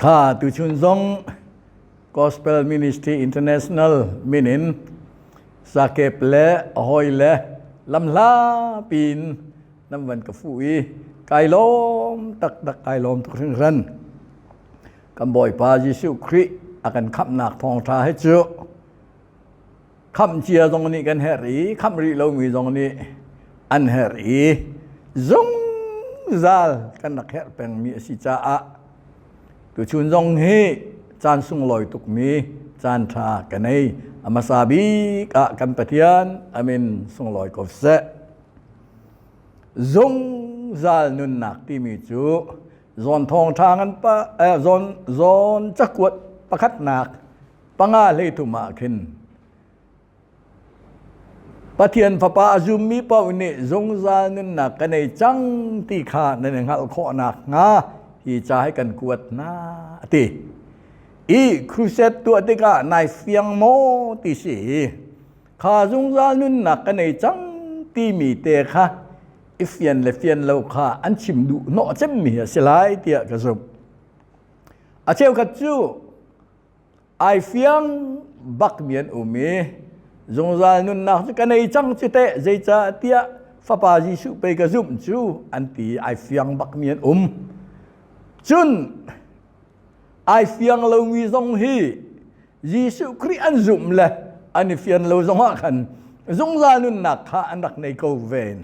Kha tuchun zong Gospel Ministry International min in sakep le hawi le lamhla piin nan van ka fuh i kai lawm taktak, kai lawm tuk hringhran. Kan Bawipa Jesuh Khrih a kan khamhnak thawngṭha hi cu khamh cia zong nih kan herh i khamh rih lomi zong nih an herh i zungzal kan rak herh pengmi a si caah tuchun zong hi caan sunglawi tukmi caan ṭha ka nei. A hmasa bik ah kan Pathian amin sunglawi ko seh. Zungzal nunnak timi cu zawn thawngṭha ngan pa zawn zawn cakuat pakhatnak panga 13 ah khin Pathian Fapa a zummi paoh nih zungzal nunnak ka nei cang ti kha nan i hngalh khawh nakhnga hi ca hi kan kuat hna a ti. I crusade tuah tikah nai fiang maw ti si kha zungzal nunnak ka nei cang timi te kha i fian le fian lo kha an chim duh hnawh cemmi a si lai tiah ka zumh. A cheukhat cu ai fiang bak mi an um i zungzal nunnak cu ka nei cang cu teh, zeicah tiah Fapa Jesuh pei ka zumh cu an ti, ai fiang bak mi an um. Cun ai fiang lomi zong hi Jesuh Khrih an zumh le an i fian lo zong ah khan zungzal nunnak kha an rak nei ko ven.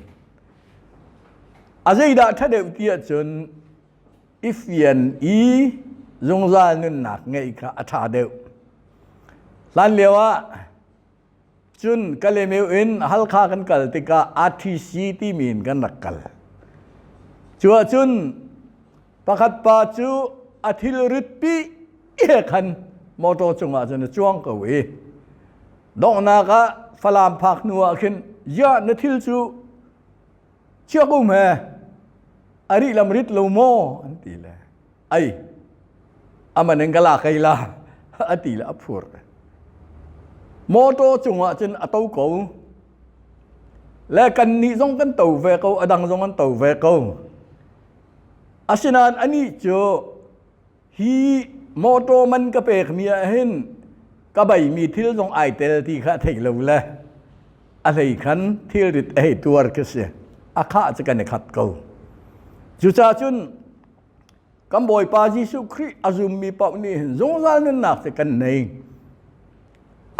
A zeidah ṭha deuh ti ahcun i fian i zungzal nunnak ngeih kha a ṭha deuh. Hlan lio ah cun Kalaymyo in Halkha kan kal tikah RTC timi in kan rak kal. Cu ahcun pakhat pa cu a thilrit pi he khan motor cungah cun a cuang ko i donghnak ah Falam phak hnu ah khin, "Ya, na thil cu chiak um he a rih lam rit lo maw?" an ti le, "Ai, aman in ka la kai la," a ti le a phur. Motor cungah cun a to ko le kan nih zong kan to ve ko, a dang zong an to ve ko. Asinain anih cu hi motor man ka pek mi ah hin ka bai mi thil zong ai tel ti kha thei lo le a hlei khan thilrit a hei tuar khi si. A khah cu kan i khat ko. Cucaah cun kan Bawipa Jesuh Khrih a zummi paoh nih hin zungzal nunnak cu kan nei.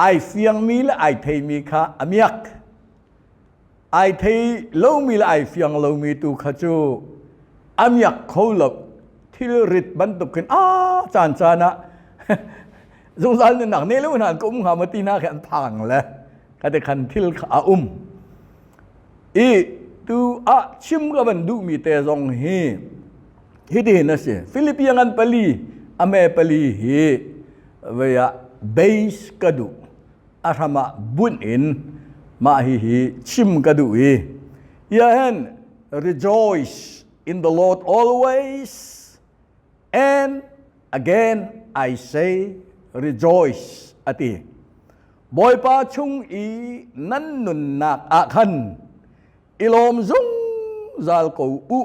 Ai fiangmi le ai theimi kha a miak, ai thei lomi le ai fiang lomi tu kha cu a miak kho lo. Thilrit bantuk khin a caan caan ah zungzal nunnak ne lo hna ka um hnga ma ti hna khi an phang le ka te khan thil kha a um i tu ah chim ka van duhmi te zong hi hitihin a si. Philippian ngan 4 ame 4 hi vei ah base ka duh, a hram ah bunh in mah hi hi chim ka duh i ya hen rejoice in the Lord always, and again I say rejoice, ati. Bawipa chung i nan nunnak ah khan i lawm zungzal ko u,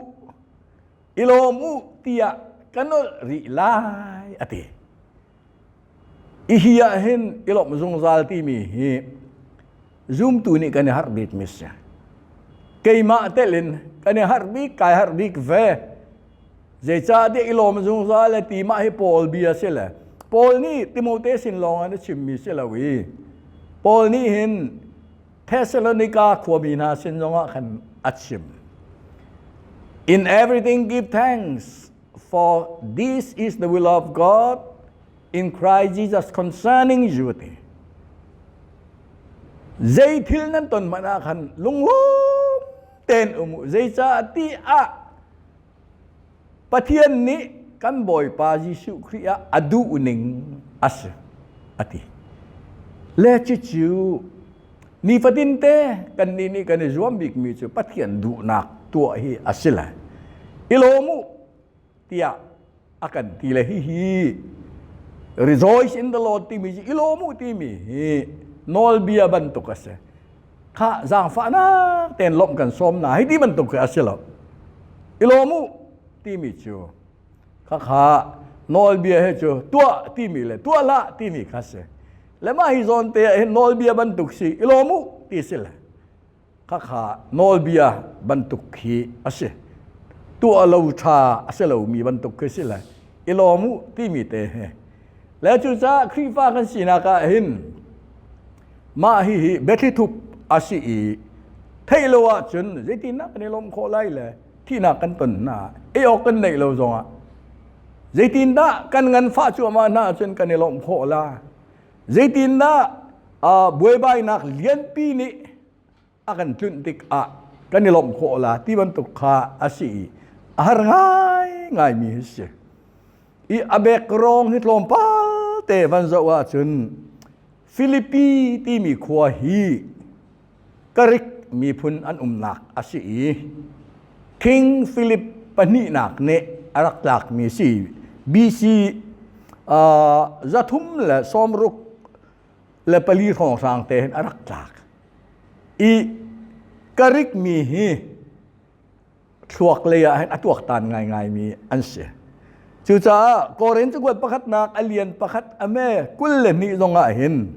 i lawm u tiah ka nolh rih lai, ati. I hi ah hin i lawmh zungzal timi hi zumtu nih kan i harh bik mi si. Keimah telin kan i harh bik, kai harh bik ve. Zeicahtiah i lawm zungzal le ti mah hi Paul bia si le Paul nih Timote sin lawng in a chimmi si lo i Paul nih hin Thessalonica khuami hna sin zongah khan a chim. In everything give thanks, for this is the will of God in Christ Jesus concerning you, ti. Zei thil nan ton hmanh ah khan lunglawm tein um u, zeicah ti ah Pathian nih kan Bawipa Jesuh Khrih ah a duh ning a si, a ti. Le cucu nifatin te kan nih nih kan i zuam bikmi cu Pathian duhnak tuah hi a si lai. I lawm u tiah a kan ti le hihi rejoice in the Lord timi cu, i lawm u timi hi nawlbia bantuk a si. Kha zaangfahnak tein lawmh kan sawm na hei ti bantuk khi a si lo. I lawm u timi cu khakha. Nawlbia he cu tuah timi le tuah hlah timi kha si. Le mah hi zawn te ah hin nawlbia bantuk si i lawm u ti si le khakha nawlbia bantuk khi a si. Tuah lo ṭha a si lomi bantuk khi si le i lawm u timi te he. Le cucaah Khrihfa kan sinak ah hin mah hihi biathli thup a si i theih lo ahcun zeitindah kan i lawmh khawh lai le thihnak kan ton hna ei awk kan neih lo zongah zeitindah kan nganfah cuahmah hna ahcun kan i lawmh khawh la? Zeitindah buaibainak lianpi nih a kan tlunh tikah kan i lawmh khawh la ti bantuk kha a si i a har ngai ngaimi hi si. I a bek rawng hi tlawmpal te van zoh ahcun Filipi timi khua hi Karik miphun an umnak a si i King Philip pahnihnak nih a rak tlakmi si. BC 364 hrawnghrang te hin a rak tlak. I Karik mi hi thluak lei ah hin a tuaktan ngaingaimi an si. Cucaah Korin cakuat pakhatnak a lian pakhat a me 22 zong ah hin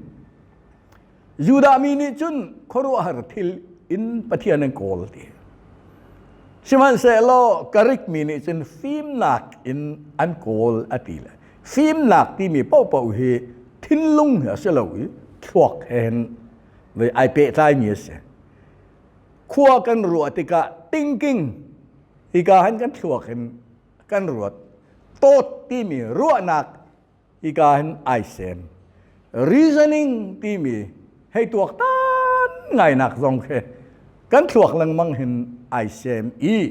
Judah mi nih cun khuaruahhar thil in Pathian an kawl ti. Sihmanhsehlaw Karik mi nih cun fimnak in an kawl a ti le fimnak timi paohpaoh hi thinlung hi a si lo i thluak he hin ai pehtlaimi a si. Khua kan ruah tikah thinking hika hin kan thluak in kan ruat. Thought timi ruahnak hika hin ai sem. Reasoning timi hei tuaktan ngainak zong khi kan thluak lengmang hin ai sem i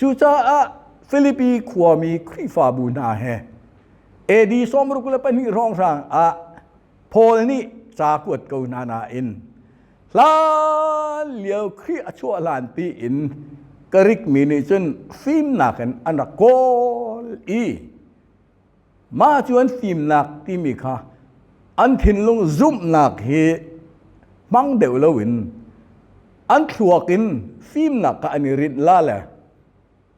cucaah Filipi khuami Khrihfabu hna he AD 62 hrawnghrang ah Paul nih ca kuat ko hna nain hlan lio Khrih a chuah hlan pi in Greek mi nih cun fimnak in an rak kawl i mah cu an fimnak timi kha an thinlung zumhnak hi hmang deuh loin an thluak in fimnak kha an i rinh la le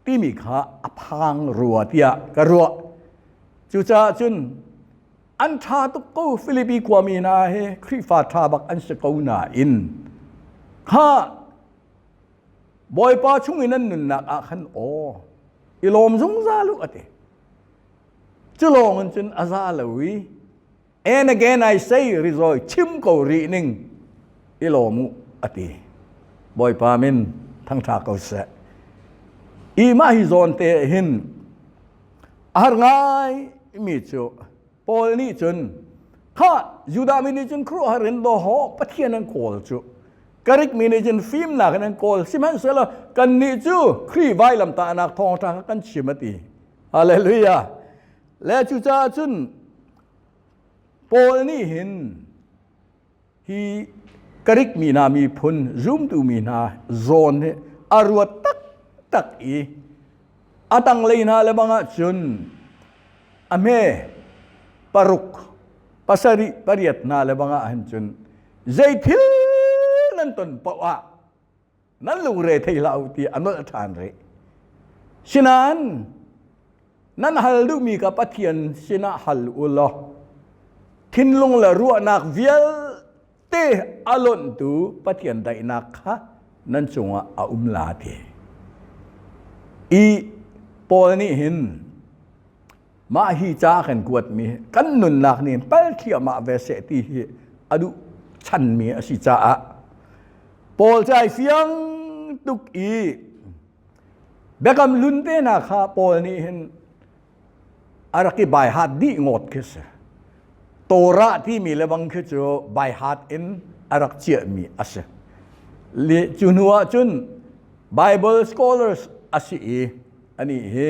timi kha a phang rua tiah ka ruah. Cucaah cun an ṭha tuk ko Filipi khuami hna hi Khrihfa ṭha bak an si ko nain kha Bawipa chung in an nunnak ah khan aw i lawm zungzal u a ti. Cu lawng in cun a za lo i and again I say rejoice chim ko rih ning i lawm u a ti. Bawipa min thangṭha ko seh. I mah hi zawn te hin a har ngai mi cu Paul nih cun kha Judah mi nih cun khuaruahhar in dawhawh Pathian an kawl cu Greek mi nih cun fimnak in an kawl sihmanhsehlaw kannih cu Khrih vailamtahnak thawngṭha kha kan chim a ti. Hallelujah. Le cucaah cun Paul nih hin hi Greek mi hna miphun zumtu mi hna zawn hi a ruat taktak i a tanglei hna le bang ah cun a hme paruk pasarih pariat hna le bang ah hin cun zei thil nan ton paoh ah nan lungre thei hlah u ti a nolh ṭhan rih. Sinain nan hal duhmi kha Pathian sinah hal u law thinlung le ruahnak vialte a lonhtu Pathian daihnak kha nan cungah a um la ti. I Paul nih hin mah hi ca kan kuatmi kan nunnak nih pal thliahmah ve seh ti hi a duh chanmi a si caah Paul cu ai fiang tuk i biakam hlun te hna kha Paul nih hin a rak i baihat dih ngawt khi si. Torah timi le bang khi cu baihat in a rak chiahmi a si. Cu hnu ah cun Bible scholars a si i anih hi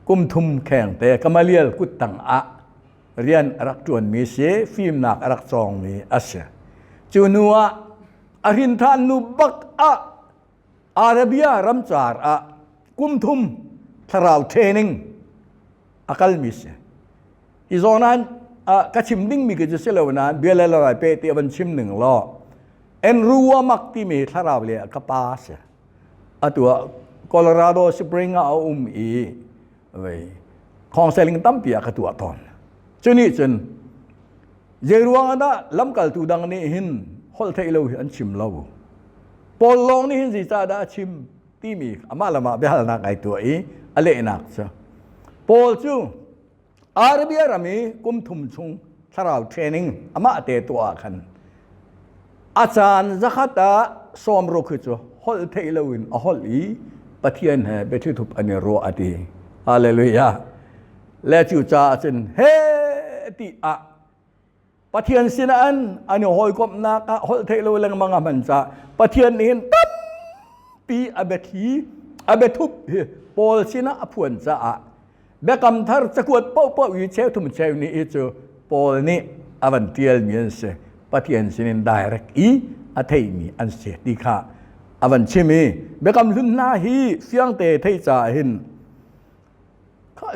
kum thum kheng te Gamaliel kuttang ah rian a rak ṭuanmi si, fimnak a rak cawngmi a si. Cu hnu ah a hrinthan nu bak ah Arabia ramcar ah kum thum thlarau training a kalmi si. Hi zawn ah ka chim dingmi ka cu si lo nain bia le lo ai pe ti a van chim ning law Andrew Womack timi thlarau le ka pa si. Atu ah Colorado Spring ah a um i vei. Counseling tampi ah ka tuah tawn. Cu nih cun zei ruang ah dah lamkaltu dang nih hin holh theih lo hi an chim lo. Paul lawng nih hin zeicah dah a chim timi amah le mah biahalnak ai tuah i a lehnak cu Paul cu Arabia ram i kum thum chung thlarau training amah te tuah ah khan a caan zakhat ah 60 hi cu holh theih loin a holh i Pathian he biathli thup an i ruah a ti. Hallelujah. Le cu caah cun he ti ah Pathian sinah an an i hawikomhnak ah holh theih lo lengmang a hman caah Pathian nih hin tampi a biathli a biathup hi Paul sinah a phuan caah Biakam Thar cakuat paohpaoh i cheuthum cheu nih hi cu Paul nih a van ṭialmi an si. Pathian sinin direct i a theimi an si ti kha a van chim i Biakam Hlun hna hi fiangte theih caah hin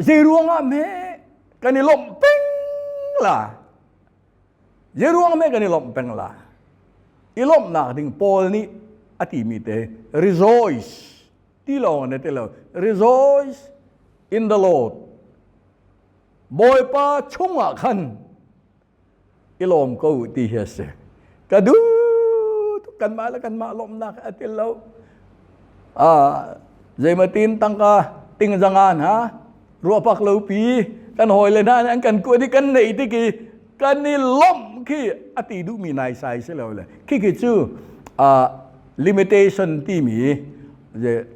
zei ruangah hme kan i lawmh peng la zei ruang hme kan i lawmh peng la i lawmhnak ding Paul nih a timi te rejoice ti lawng an ti lo rejoice in the Lord Bawipa chungah khan i lawm ko ti hi a si ka duh kanmah le kanmah lawmhnak a ti lo zeimatin tangka tingzangan ha ruahpak lo pi kan hawi le hna an kan kuat i kan neih tik i kan i lawmh khi a ti duhmi naisai si lo le khi khi cu limitation timi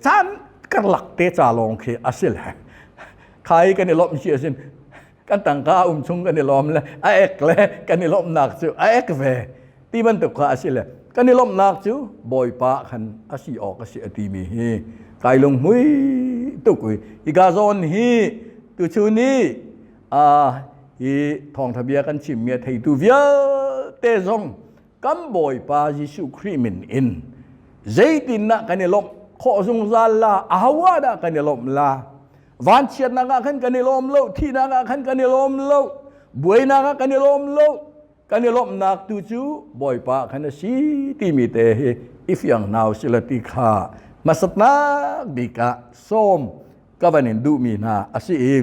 caan karlak te ca lawng khi a si le khai kan i lawmh si asin kan tangka a um chung kan i lawm le a ek le kan i lawmhnak cu a ek ve ti bantuk kha a si le kan i lawmhnak cu bawipa khan a si awk a si a timi hi kai lunghmui tuk ui hika zawn hi tuchun i hi thawngtha bia kan chimmi a theitu vialte zong kan Bawipa Jesuh Khrih min in zeitindah kan i lawmh khawh zungzal la aho dah kan i lawmh la vanchiatnak ah khan kan i lawm lo thihnak ah khan kan i lawm lo buainak ah kan i lawm lo kan i lawmhnak tu cu Bawipa khan a si timi te hi i fiang hna usih ti kha hmasatnak bik ah sawm ka van in duhmi hna a si i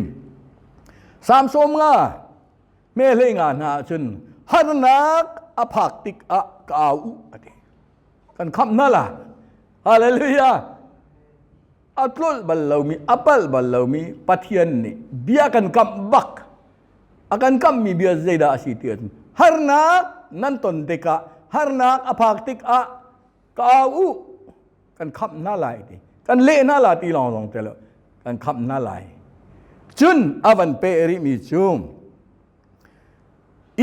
Salm 50 me hlei nga hna ahcun harnak a phak tik ah ka au u a ti kan khamh hna la hallelujah a tlolh bal lomi a palh bal lomi Pathian nih bia kan kamh bak a kan kamhmi bia zeidah a si ti ahcun harnak nan ton tikah harnak a phak tikah ka au u kan khamh hna lai ti kan leh hna la ti lawng lawng te lo kan khamh hna lai cun a van pe rihmi cu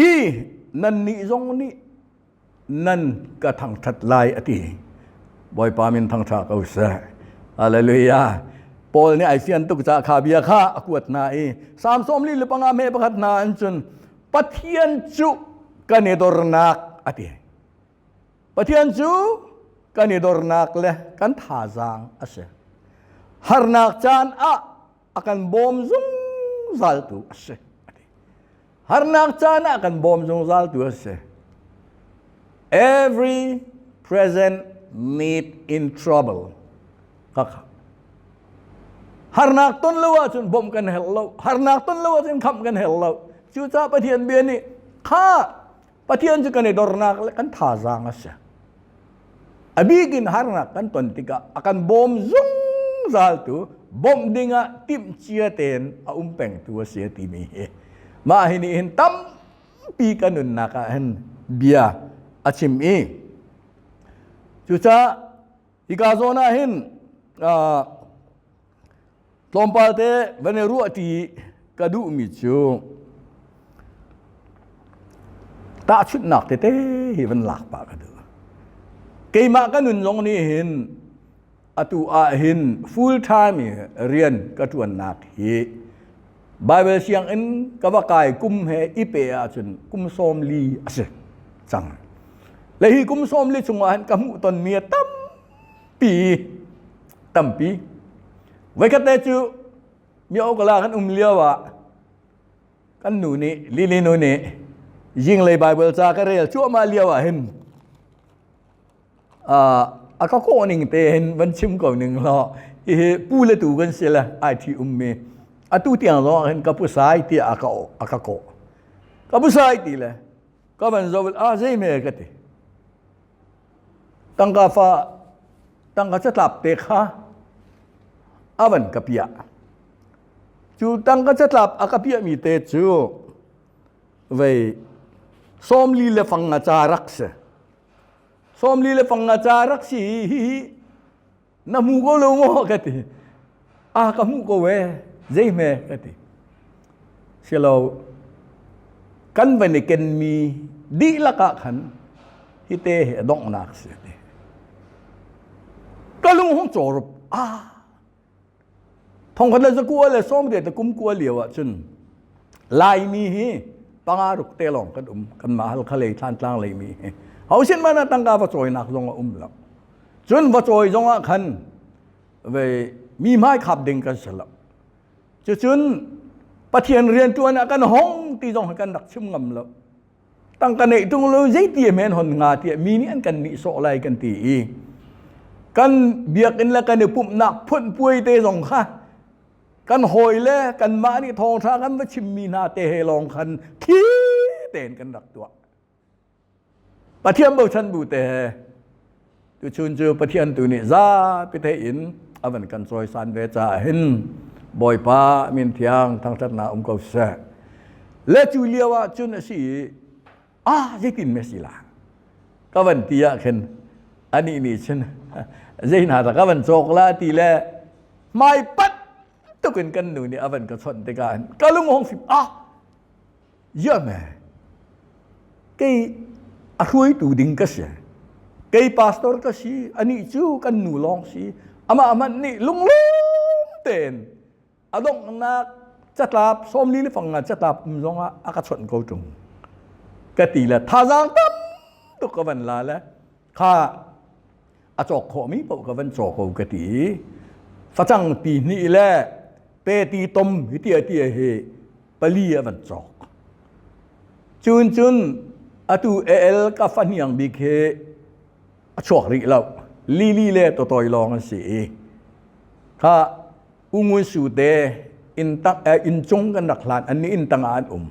i nannih zong nih nan ka thangṭhat lai a ti bawipa min thangṭha ko seh hallelujah Paul nih ai fian tuk ca kha bia kha a kuat hna i Salm 45 hme pakhat hna an cun Pathian cu kan i dornak a ti Pathian cu kan i dornak le kan thazaang a si. Harnak caan ah a kan bawm zungzaltu a si. Harnak caan ah kan bawm zungzaltu a si. Every present need in trouble. Kaka. Harnak ton lo ahcun bawmh kan herh lo. Harnak ton lo ahcun khamh kan herh lo. Cucaah Pathian bia nih kha Pathian cu kan i dornak le kan thazaang a si. A bik in harnak kan ton tikah a kan bawm zungzaltu bawmh dingah timhcia tein a um pengtu a si a timi hi mah hi nih hin tampi kan nunnak ah hin bia a chim i cucaah hika zawn ah hin Tlawmpal te van i ruahṭi ka duhmi cu tahchunhnak tete hi van lak pah ka duh. Keimah ka nun zong nih hin atu ah hin full time rian ka ṭuannak hi Bible sianginn ka va kai kum he i pe ahcun kum 40 a si cang. Le hi kum 40 chungah hin ka hmuh tonmi a tam tampi tampi voikhat te cu miokala kan um lio ah kan nu nih Lily nu nih zinglei Bible ca ka rel cuahmah lio ah hin a ka kawh ning te hin van chim ko ning law hihi pu le tu kan si le ai thi ummi. Atu tiang zong ah hin ka pu sai tiah a ka a ka kawh. Ka pu sai ti le ka van zoh a zei me ka ti. Tangka fa tangka catlap te kha a van ka piah. Cu tangka catlap a ka piahmi te cu vei 40 le fang nga ca rak si. 40 le fang nga ca rak si hi hi na hmu ko lo maw ka ti. A ka hmu ko e zei hme ka ti. Silo kan van i kenmi dihlak ah khan hi te hi a donghnak si ti. Ka lung hung cawrup ah thongkhat le zakua le 80 le kum kua lio ah cun Laimi hi panga ruk te lawng kan um kan mah Halkha lei Thlantlang lei mi hi hosin mana tangka va cawinak zong a um lo cun va cawi zong ah khan ve mi hmai khap ding kan si lo cucun Pathian riantuan ah kan hong ti zong kan rak chim ngam lo tangka neih tung lo zeiti men hon nga tiah mi nih an kan nihsawh lai kan ti i kan biakinn le kan i pumhnak phun puai te zong kha kan hawi le kanmah nih thawngṭha kan va chimmi hna te he lawng khan thi tein kan rak tuah Pathian bochan bu te he tuchun cu Pathian tu nih zapi te in a van kan cawisan ve caah hin Bawipa min thiang thangṭhatnak um ko seh. Le cu lio ah cun a si i ah zeitin me si la ka van ti ah khin anih nih cun zei hna dah ka van cawk la ti le hmai pat tukin kan nu nih a van ka chawnh tikah ka lung hong fim ah ya me kei a hruaitu ding ka si kei pastor ka si anih cu kan nu lawng si amah hmanh nih lunglawm tein a donghnak catlap 40 le fang nga catlap um zong ah a ka chawnh ko ṭung ka ti le thazaang tam tuk ka van la le kha a cawk khawhmi paoh ka van caw ko ka ti facang pi hnih le pe ti tom hi tia tia hi pali a van cawk cun cun atu AL ka fahniang bik hi a chuak rih lo lili le tawtawi lawng an si i kha ungun su te inn tak inn cung kan rak hlan an inn tang ah an um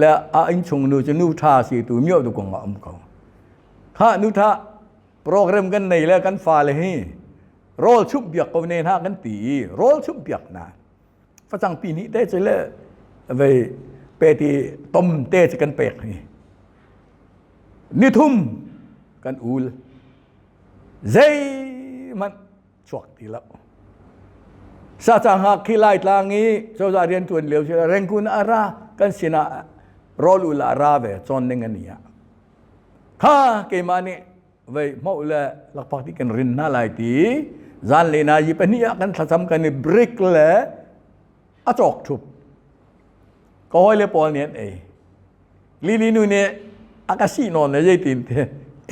le a inn chung nu cu nu tha si tu myo tu kong a um ko kha nu tha program kan nei le kan fa le hi rawl chumh piak ko ne hna kan ti i rawl chumh piak na facang pi nih te cu le vei pe ti tom te cu kan pek hi nithum kan ul zeihmanh chuak ti lo sa cang hak khi lai tlang i cozah rian tuan lio si rengkun a ra kan sinah rawl ul a ra ve cawn ning ani ah kha keimah nih vei hmoh le lakphak ti kan rin hna lai ti zan le na yi pahnih ah kan thlacam kan i brick le a cawk thup ka hawi le pawl nih an ei lili nu nih a ka si nawn le zeitin te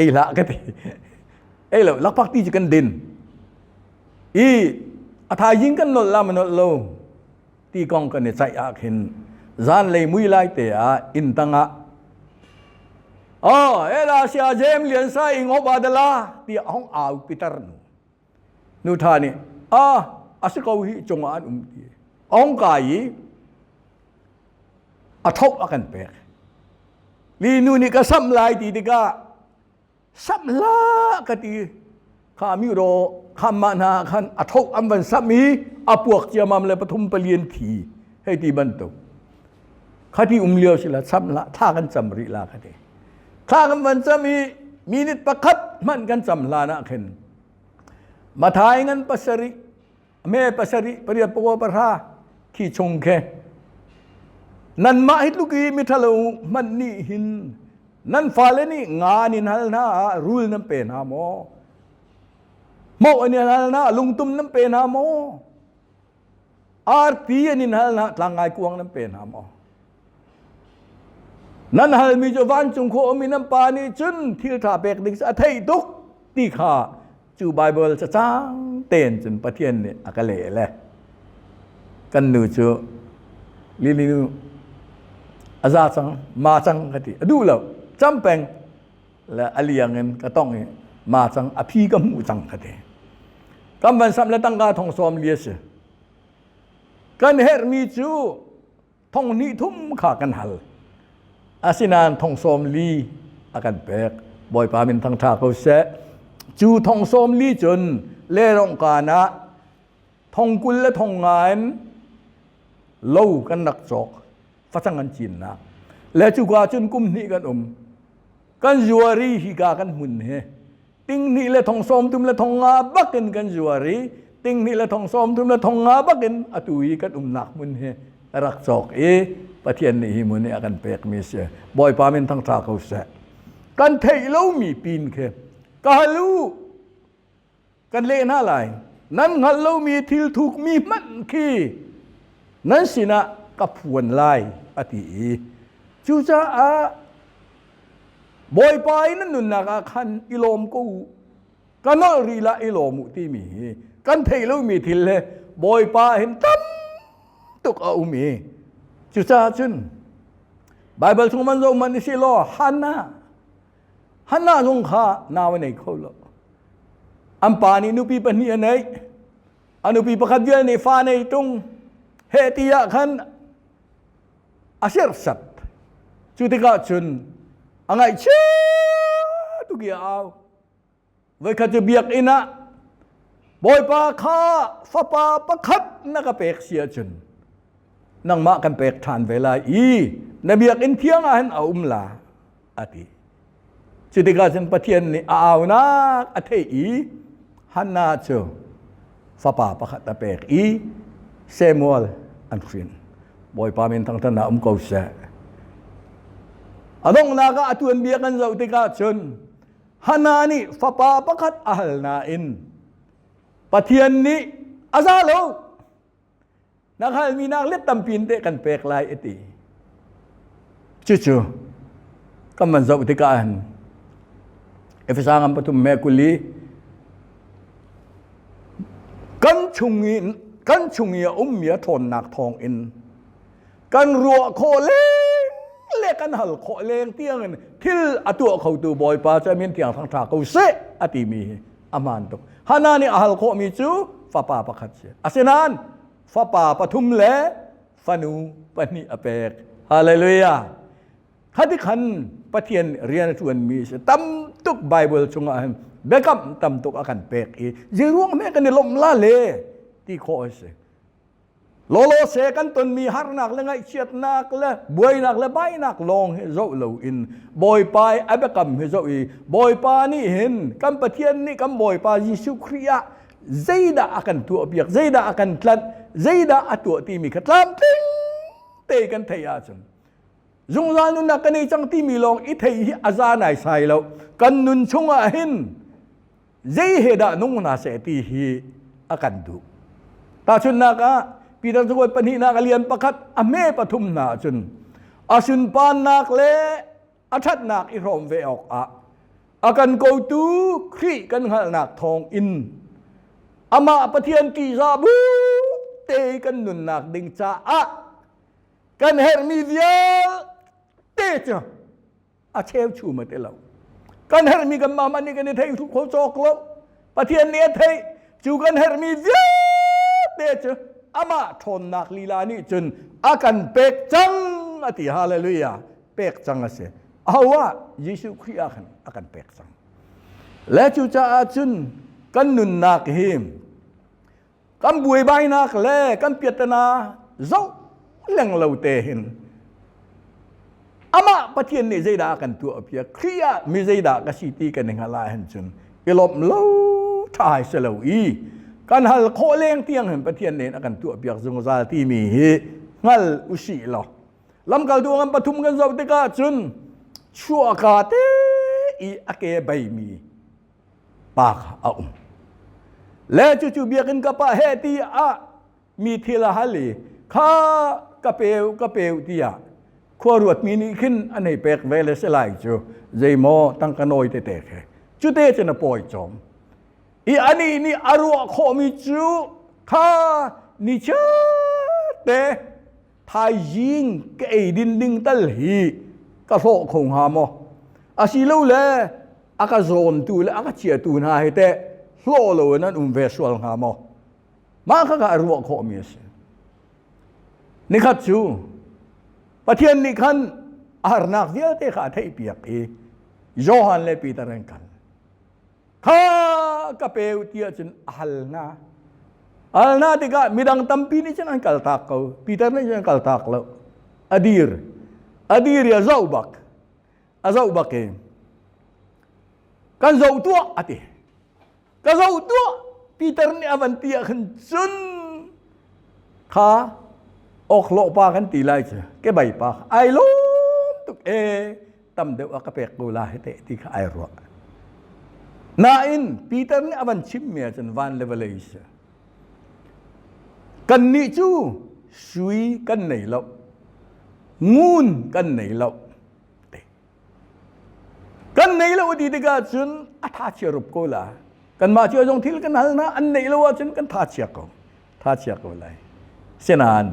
ei hlah ka ti ei lo lakphak ti cu kan din i a thaizing kan nolh la ma nolh lo ti kong kan i caih ah khin zanlei mui lai te ah inn tang ah oh ela sia jem lian sa ing oba dala ti hong au pitar nu nu tha nih a a si ko hi cung ah an um ti ong kai i a thok a kan pek li nu nih ka sam lai ti tikah sam hlah ka ti kha mi ro kha mah hna khan a tho an van sam i a puak ciamam le pathum palian thi hei ti bantuk kha ti um lio sila sam hlah thla kan cam rih la ka ti thla kan van cam i minute pakhat hmanh kan cam hlan ah khin Mathai ngan pasarih me pasarih pariat pakua pahra khi chung khe nanmah hi tluk i miṭhalo hmanh nih hin nan fale nih nga an in hal hna ah rul nan pe hna maw hmoh an in hal hna lungtum nan pe hna maw arti an in hal hna tlangngai kuang nan pe hna maw Nan halmi cu vancung khua ummi nan pa nih cun thil ṭha pek ding a theih tuk ti kha cu Baibal cacang tein cun Pathian nih a ka leh le kan nu cu Lili nu a za cang ma cang ka ti a duh lo cam peng le a liang in ka tong i ma cang a phi ka hmuh cang ka ti kam van sam le tangka thong sawm li a si. Kan herhmi cu thong hnih thum kha kan hal. Asinain thong 40 a kan pek. Bawipa min thangṭha ko seh. Cu thong 40 cun lerong kaan ah thong 20 le thong nga in lo kan rak cawk. Facang an cinnak. Le cuka cun kum hnih kan um. Kan zuari hika kan hmun he 200 le 30 le 50 bakin kan zuar i 200 le 30 le 50 bakin atu i kan umnak hmun hi rak cawk i Pathian nih hi hmun hi a kan pekmi si. Bawipa min thangṭha ko seh. Kan theih lomi pin khi ka hal u kan leh hna lai. Nan hngalh lomi thil thukmi hmanh khi nan sinah ka phuan lai a ti i cucaah Bawipa i nan nunnak ah khan i lawm ko u. Ka nolh rih lah i lawm u timi hi kan theih lomi thil he Bawipa hin tam tuk a um i cucaah cun Baibal chung man zoh man si law Hannah Hannah zong kha nau a nei kho lo. An pa nih nupi pahnih a neih. A nupi pakhat vial nih fa nei tung. He ti ah khan a serhsat. Cu tikah cun a ngaihchia tuk i a au. Voikhat cu biakinn ah Bawipa kha fapa pakhat na ka pek si ahcun nangmah kan pek ṭhan ve lai i na biakinn thiang ah hin a um la a ti. Cu tikah cun Pathian nih a aunak a theih i Hannah cu fapa pakhat a pek i Samuel an hrin. Bawipa min thangṭhatnak um ko seh. A donghnak ah a tuanbia kan zoh tikah cun Hannah nih fapa pakhat a hal nain Pathian nih a za lo. Na hngalmi nak let tampi in teh kan pek lai a ti. Cucu kan van zoh tikah hin Efesa ngam pathum me kuli kan chung i kan chung i a ummi a ṭhawnnak thawng in kan ruah khawh leng le kan hal khawh leng tiang in thil a tuah khotu Bawipa cu a min thiang thangṭha ko seh a timi hi a hmaan tuk. Hannah nih a hal khawhmi cu fapa pakhat si. Asinain fapa pathum le fanu pahnih a pek. Hallelujah. Khati khan Pathian rian a ṭuanmi si. Tam tuk Bible chungah hin biakam tam tuk a kan pek i zeiruang hme kan i lawmh la le ti khawh a si. Lawlaw se kan tonmi harnak le ngaihchiatnak le buainak le bainak lawng hi zoh loin Bawipa i a biakam hi zoh i Bawipa nih hin kan Pathian nih kan Bawipa Jesuh Khrih ah zeidah a kan tuahpiak, zeidah a kan tlanh, zeidah a tuah timi kha tlamtling te kan theih ahcun zungzal nunnak kan nei cang timi lawng i theih hi a za naisai lo. Kan nun chungah hin zei he dah nung hna seh ti hi a kan duh. Tahchunhnak ah Peter cakuat pahnihnak a lian pakhat a hme pathum hna ahcun a sunparnak le a ṭhatnak i hrawm ve awkah a kan kotu Khrih kan hngalhnak thawng in amah Pathian ṭihzah bu te kan nunnak ding caah kan herhmi vialte cu a cheuchum a ti lo kan herhmi kan mah nih kan i thei kho cawk lo Pathian nih a theih cu kan herhmi vialte cu amah ṭhawnnak lila nih cun a kan pek cang a ti hallelujah pek cang a si aho ah Jesuh Khrih ah khan a kan pek cang le cucaah cun kan nunnak hi kan buaibainak le kan piatana zoh leng lo te hin amah Pathian nih zeidah a kan tuah piak Khrih ah mi zeidah ka si ti kan i hngalh ah hin cun i lawmh lo ṭha hai si lo i kan hal khawh leng tiang hin Pathian nih a kan tuah piak zungzal timi hi hngal usih law lamkaltu ngan pathum kan zoh tikah cun chuahka te i a ke beimi pa kha a um le cucu biakinn ka pa he ti ah mi thil a hal i kha ka peu ka peu tiah khua ruatmi nih khin an hei pek ve le si lai cu zeimaw tangka nawi tete khe cute cun a pawi chom i anih nih a ruah khawhmi cu kha ni te thaizing ka ei din ding tal hi ka hlawh kho hnga maw asilole a ka zawntu le a ka chiatu hna hi teh hlawh lo in an um ve sual hnga maw mah kha kha a ruah khawhmi a si. Nikhat cu Pathian nih khan a harnak vialte kha a theihpiak i Johan le Peter an kal. Kha ka peu tiah cun a hal hna. Hal hna tikah midang tampi nih cun an kaltak ko. Peter nih cun an kaltak lo. A dir. A dir i a zoh bak. A zoh bak i kan zoh tuah a ti. Ka zoh tuah Peter nih a van ti ah khan cun kha awkhlawh pa kan ti lai cu kebai pa ai lawm tuk e tam deuh a ka pek ko la hete ti kha ai ruah. Nain Peter nih a van chimmi ahcun van le vawlei si. Kannih cu sui kan nei lo, ngun kan nei lo. Kan nei lo ti tikah cun a tha chia rup ko la. Kanmah cio zong thil kan hal na an neih lo ahcun kan tha chia ko. Tha chia ko lai. Sinain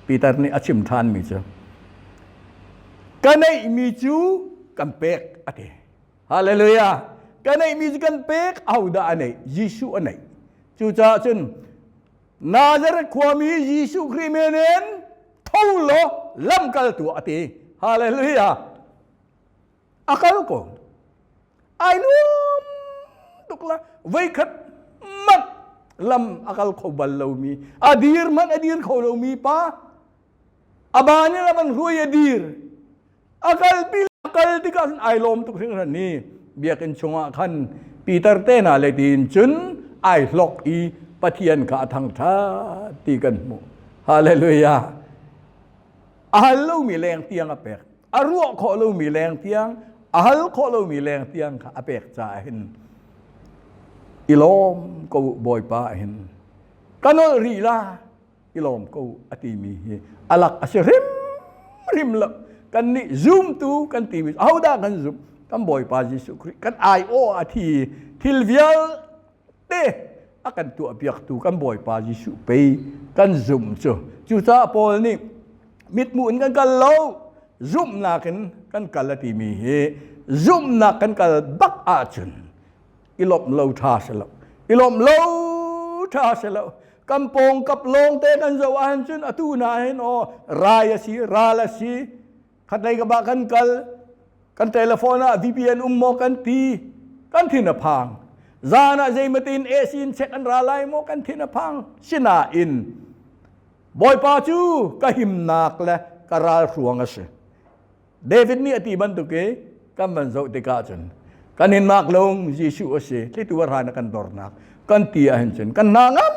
Peter nih a chim ṭhanmi cu ka neihmi cu kan pek a ti. Hallelujah. Ka neihmi cu kan pek ahodah a neih? Jesuh a neih. Cucaah cun Nazareth khuami Jesuh Khrih min in tho law lamkaltu a ti. Hallelujah. A kal ko. Ai nuam tuk la. Voikhat manh lam a kal kho bal lomi, a dir hmanh a dir kho lomi pa, a ba nih a van hruai a dir. A kalpi a kal tikah cun ai lawm tuk hringhran ni biakinn chungah khan Peter te hna le tiin cun ai hlok i Pathian kha a thangṭhat ti kan hmuh. Hallelujah. A hal lomi leng tiang a pek. A ruah khawh lomi leng tiang, a hal khawh lomi leng tiang kha a pek caah hin i lawm ko Bawipa hin. Ka nolh rih la i lawm ko a timi hi alak a si hrimhrim lo. Kan nih zumtu kan timi ahodah kan zum? Kan Bawipa Jesuh Khrih kan aiawh a thi thil vialte a kan tuahpiaktu kan Bawipa Jesuh pei kan zum cu. Cucaah Paul nih mithmuh in kan kal lo, zumhnak in kan kal a timi hi zumhnak kan kal bak ahcun i lawmh lo ṭha si lo. I lawmh lo ṭha si lo. Kan pawngkap lawngte kan zoh ahhin cun atu na hin aw rai a si, ral a si. Khatlei ka bah kan kal, kan telephone ah VPN um maw kan ti, kan thin a phang. Zan ah zeimatin AC in check an ra lai maw kan thin a phang. Sinain Bawipa cu ka himnak le ka ralhruang a si. David nih a ti bantuk i kan van zoh tikah cun kan hinnak lung Jesuh a si thlitu a hran a kan dornak kan ti ahhin cun kan hna ngam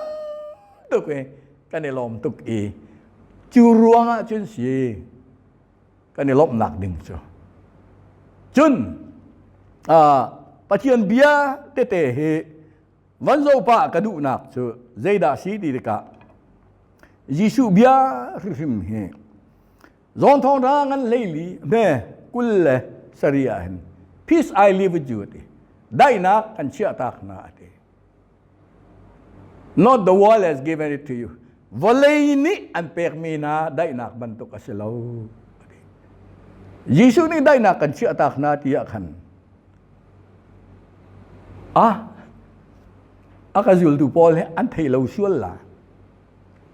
tuk i kan i lawm tuk i cu ruangah cun si kan i lawmhnak ding cu cun Pathian bia tete hi van zoh pah ka duhnak cu zeidah si ti tikah Jesuh bia hrimhrim hi Zawn thawng ra ngan hleili hme 27 ah hin peace I live with you ati. Daihnak kan chiah tak hna ati. Not the world has given it to you. Vawlei nih an pekmi na daihnak bantuk a si lo. Ati. Jesuh nih daihnak kan chiah tak hna ti ah khan ah a ka zultu pawl he an thei lo sual la.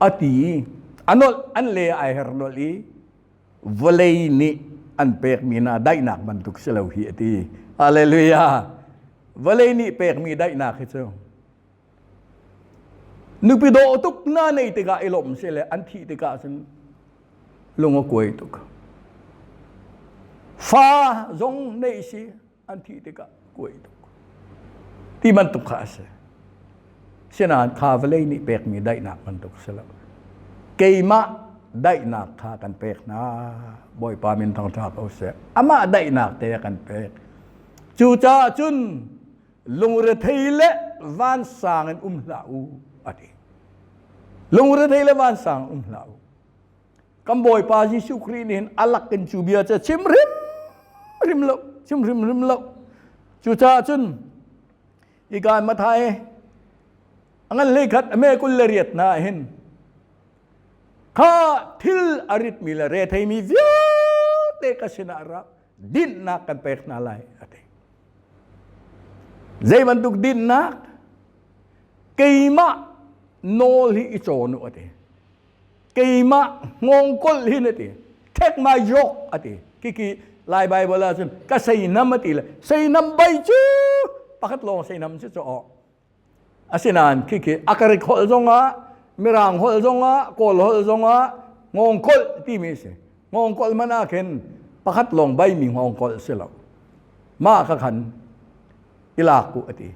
A ti i a nolh an le ai her nolh i vawlei nih an pekmi hna daihnak bantuk si lo hi a ti. Hallelujah. Vawlei nih pekmi daihnak hi cu nupi dawh tuk na nei tikah i lawmh si le an thih tikah cun lung a kuai tuk. Fa zong neih si an thih tikah kuai tuk ti bantuk kha a si. Sinain kha vawlei nih pekmi daihnak bantuk si lo. Keimah daihnak kha kan pek hna. Bawipa min thangṭha ko seh. Amah daihnak te a kan pek. Cucaah cun lungrethei le vansang in um hlah u a ti. Lungrethei le vansang um hlah u. Kan Bawipa Jesuh Khrih nih hin a lak in cu bia cu chim hrimhrim lo, chim hrimhrim lo. Cucaah cun hika Matthai a ngan hlei khat a me 28 hna ah hin kha thil a ritmi le retheimi vialte ka sinah ra dinhnak kan pek hna lai a ti. Zei bantuk dinhnak? Keimah nawl hi i cawn u a ti. Keimah hngawngkolh hin a ti. Take my yoke a ti. Kiki Lai Bible ah cun ka seinam a ti le seinam bai cu pakhat lawng seinam cu cu Asinain khikhi a karik holh zongah Mirang holh zongah Kawl holh zongah hngawngkolh timi a si. Hngawngkolh man ah khin pakhat lawng baimi hngawngkolh si lo. Mah kha khan i lak u a ti.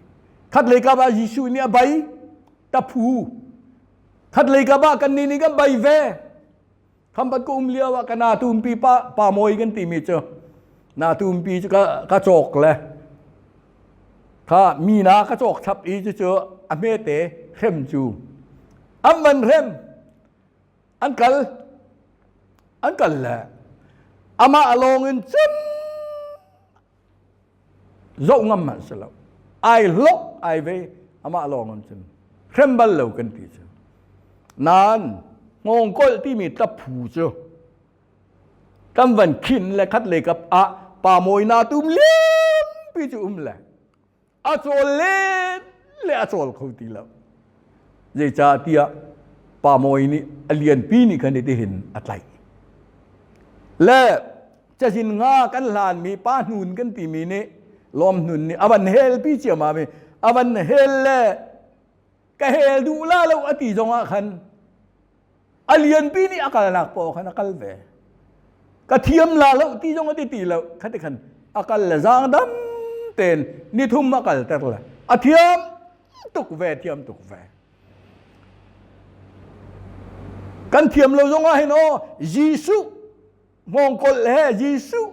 Khat lei kap ah Jesuh nih a bai taphu. Khat lei kap ah kannih nih kan bai ve. Khampat ka um lio ah ka na tumpi pa pa mawi kan timi cu na tumpi cu ka ka cawk le kha mi na ka cawk chap i cu cu a hmete hrem cu an van hrem an kal an kal le amah along in cun zoh ngam hmanh si lo ai hlok ai ve amah lawng in cun hrem bal lo kan ti cu nain hngawngkolh timi tlaphu cu kan van khin le khat le kap ah pa mawi na tum liampi cu um le a cawl len le a cawl kho ti lo Zeicahtiah pa mawi nih a lianpi nih khan itihin a tlaih. Le cazin nga kan hlanmi pa hnun kan timi nih lawm hnun nih a van helpi ciammam i a van hel le ka hel duh la lo a ti zongah khan a lianpi nih a kalnak paoh khan a kal ve. Ka thiam la lo ti zong a ti ti lo khati khan a kal le zaang dam tein nithum a kalter le a thiam tuk ve thiam tuk ve kan thiam lo zong ah hin aw Jesuh hngawngkol he Jesuh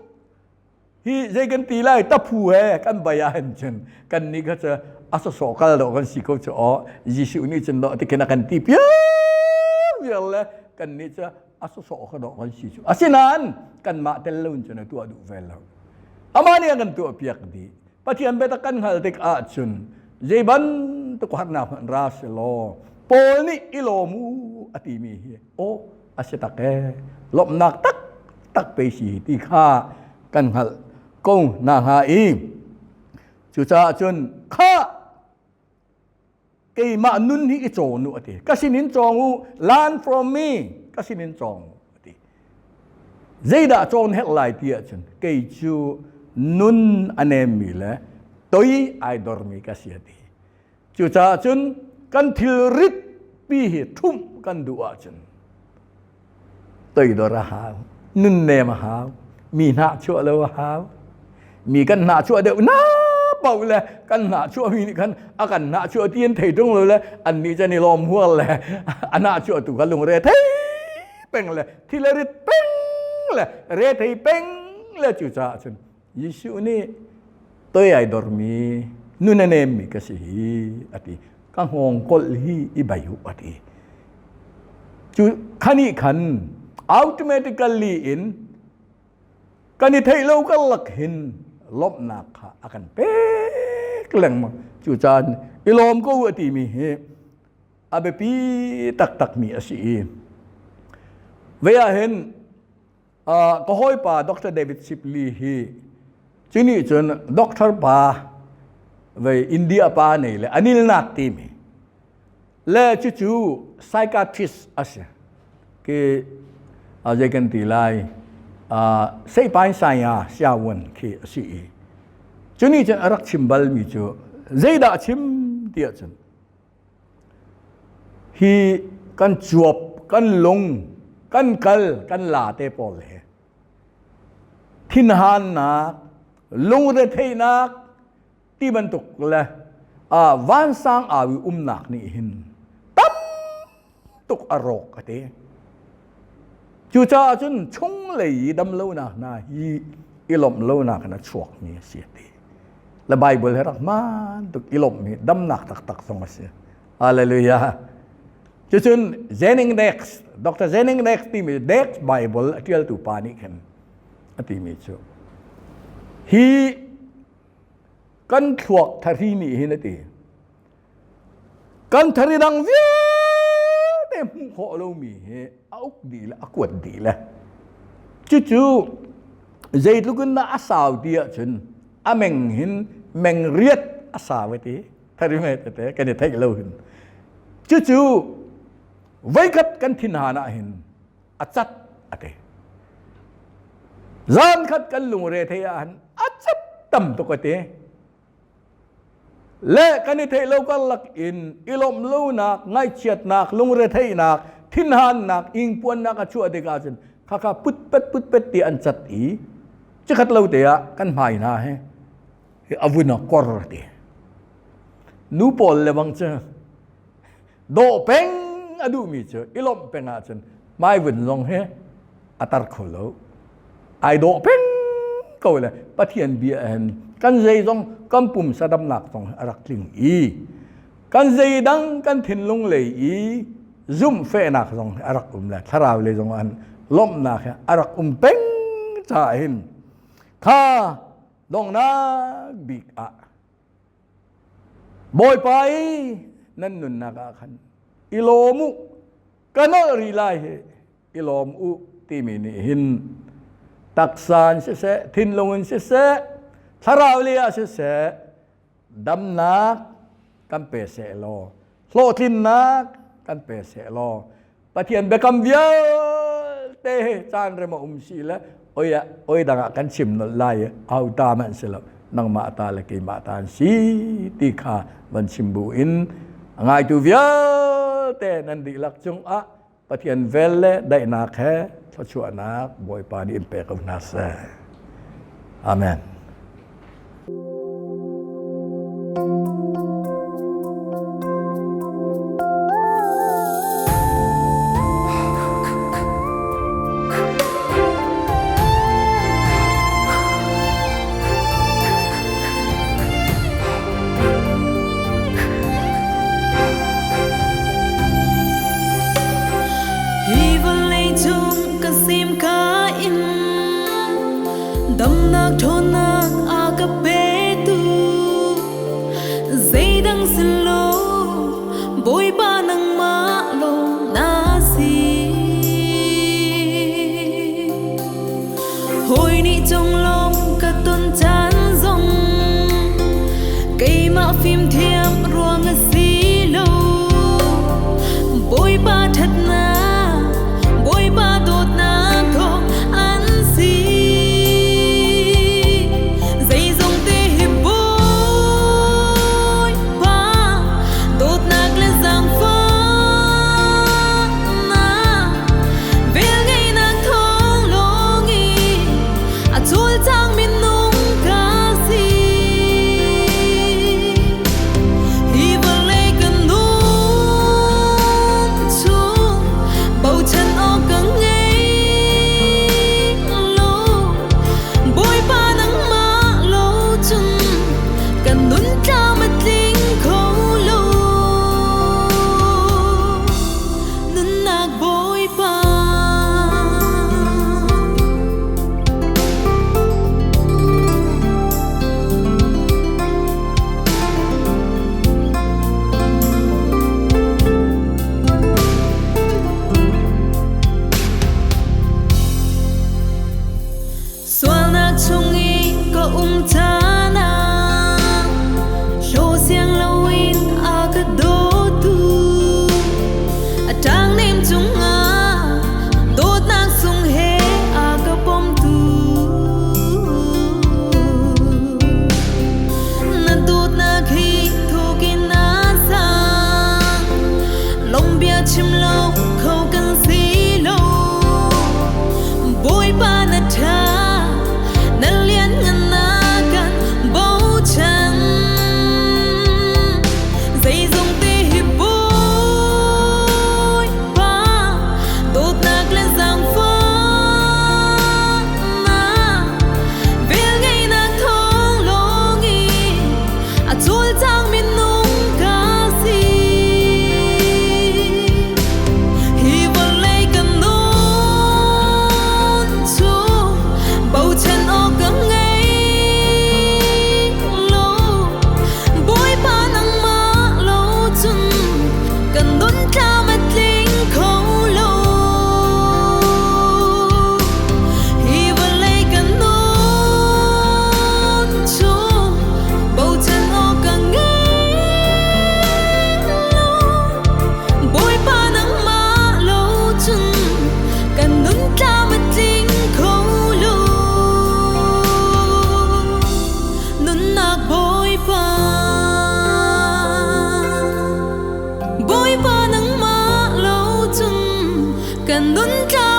hi zei kan ti lai taphu he kan bai ah hin cun kan nih kha cu a sawsawh kal do kan si ko cu aw Jesuh nih cun do tikin a kan ti piar viar le kan nih cu a sawsawh kha do kan si cu asinain kanmah tel lo in cun a tuah duh ve lo amah nih a kan tuah piak dih Pathian biatak kan hngalh tik ahcun zei bantuk harnak hmanh ra selaw Paul nih i lawm u a timi hi aw a si tak ee lawmhnak tak tak pe si ti kha kan hngalh ko na hnga i cucaah cun kha keimah nun hi i cawn u a ti ka sinin cawng u learn from me ka sinin cawng u a ti zeidah cawn herh lai ti ahcun kei cu nun a nemmi le toi ai dormi ka si a ti cucaah cun kan thilrit pi hi ṭhumh kan duh ahcun toidor a hau nunnem a hau mi hnahchuah lo a hau mi kan hnahchuah deuh na paoh le kan hnahchuah mi nih khan a kan hnahchuah ti an thei ṭung lo le an nih cun i lawm hual le a hnahchuah tu kha lungre thei peng le thil a rit peng le re thei peng le cucaah cun Jesuh nih toi ai dormi nun a nemmi ka si hi a ti ka hngawngkolh hi i bai u a ti cu khani khan automatically in kan i theih lo karlak hin lawmhnak kha a kan pek lengmang cu caan i lawm ko a timi hi a biapi taktakmi a si i ve ah hin ka hawipa Dr. David Shipley hi cunih cun doctor pa vei India pa nei le Anil Nath timi le cucu psychiatrist a si ke zei kan ti lai seipai saya siawan khi a si i cunih cun a rak chim balmi cu zeidah chim ti ahcun Hi kan cuap, kan lung, kan kal, kan la te pawl hi thinhannak, lungretheihnak ti bantuk le vansang au i umnak nih hin tam tuk a rawk a ti. Cucaah cun chunglei i damlonak hna hi i lawmh lonak in a chuakmi a si a ti. Le Bible he rak hmaan tuk i lawmhmi damnak taktak zong a si. Hallelujah. Cucun Jennings Dex, Dr. Jennings Dex timi Dex Bible a ṭialtu pa nih khin a timi cu hi kan thluak thari nih hin a ti Kan thari dang vialte hmuh khawh lomi hi a uk dih le a kuat dih le cucu zeitluk in dah a sau ti ahcun a meng hin meng riat a sau ti thari me tete kan i theih lo hin cucu. Voikhat kan thinhan ah hin a cat a ti. Zan khat kan lungre thei ah hin a cat tam tuk a ti. Le kan i theih lo karlak in i lawmh lonak, ngaihchiatnak, lungretheihnak, thinhannak, ingpuannak a chuah tikah cun khakha putpet putpet ti an cat i cikhat lo te ah kan hmai hna he a vun a kor ti. Nu pawl le bang cu dawh peng a duhmi cu i lawmh peng ahcun hmaivun zong hi a tar kho lo. Ai dawh peng ko le Pathian bia hin kan zeizong kan pumsa damnak zong a rak tling i kan zeidang kan thinlung lei i zumhfehnak zong a rak um le thlarau lei zong an lawmhnak hi a rak um peng caah hin kha donghnak bik ah Bawipa i nan nunnak ah khan i lawm u, ka nolh rih lai hi i lawm u timi nih hin taksa in siseh, thinlung in siseh, thlarau lei ah siseh, damnak kan pe seh law, hlawhtlinnak kan pe seh law, Pathian biakam vialte he caan rem a um si le oi ah oi dang ah kan chim nolh lai i au ta man si lo nangmah ta le keimah ta an si ti kha van chim bu in a ngaitu vialte nan dihlak cung ah Pathian vel le daihnak he thluachuahnak Bawipa nih in pe ko hna seh. Amen. Hi vawlei cung ka sim ka in Damnak ṭhawnnak a ka petu zeidang si lo Bawipa nangmah lawng na si. Hawi nih conglawmh ka ton caan zong keimah fimthiam ruang a si lo. Bawipa ṭhatnak, Bawipa dawtnak thawng an si. Zeizongte hi Bawipa dawtnak le zaangfahnak velngeihnak thawng lawng i a cawlcang minung ka si. Hi vawlei kan nun chung bochan awk ka ngei lo. Bawipa nangmah lo cun kan nun tlam a tling kho lo. Nunnak Bawipa. Sualnak chung i ka um caan ah hlaw siang loin a ka dawtu a ṭangnem cungah dawtnak sung he a ka pomtu. Na dawtnak hi thuk in a sang, lawmhbia chim lo kho kan si lo. Bawipa na ṭha, na lianngan na kan bochan. Zeizongte hi Bawipa dawtnak le zaangfahnak velngeihnak thawng lawng i a cawlcang minung ka si. Bawipa nangmah lo cun kan nun tlam.